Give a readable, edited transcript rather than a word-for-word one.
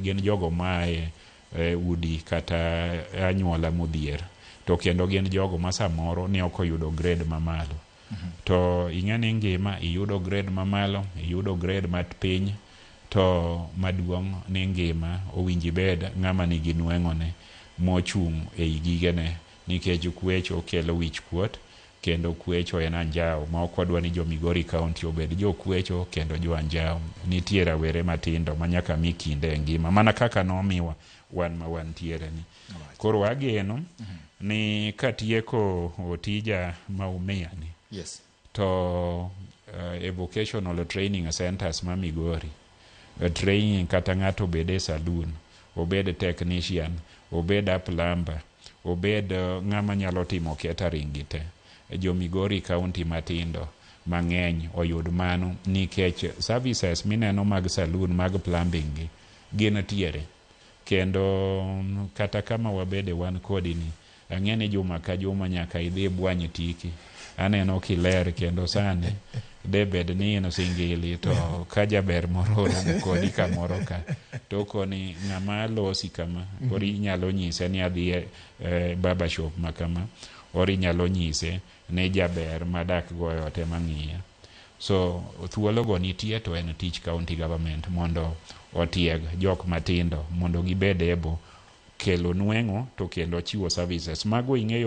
gin jogo maae udi kata anyuola modhier, to kendo gin jogo ma samoro ne ok oyudo grade mamalo. To ing'e ni ngima iyudo grade mamalo, iyudo grade mapiny, to maduong' ni ngima owinjo ibed ng'ama nigi nweng'one mochung' ei gigene, nikech kwecho kelo wich kuot kendo kwecho en anjawo ma ok wadwa ni jo Migori County obed jo kwecho kendo jo anjawo. Nitie rawere matindo ma nyaka mi kinde e ngima mana kaka nomiwa wan ma wantiere ni. Koro ageno ni katieko tija ma umiya ni, to e vocational training centers ma Migori, training kata ng'ato obed e saloon, obed technician, obed a plumber, obed ng'ama nyalo timo catering gi te, jo Migori County matindo mang'eny oyud mano, nikech services mineno mag saloon, mag plumbing gi gin tiere. Kendo kata kama wabede wan kodi ni, ang'e ni juma ka juma nyaka idhi bwany tiki, aneno kiler kendo sani de bed ni in singili to ka jaber moro oromo kodi kamoro ka to koni ng'ama losi kama, koro inyalo nyise ni adhi e barber shop ma kama, or inyalo nyise ni jaber madak go e ot ema ng'iya. So thuolo go nitie, to en tich county government mondo otieg jok matindo mondo gibed able kelo nweng'o to kendo chiwo services mago ing'eyo.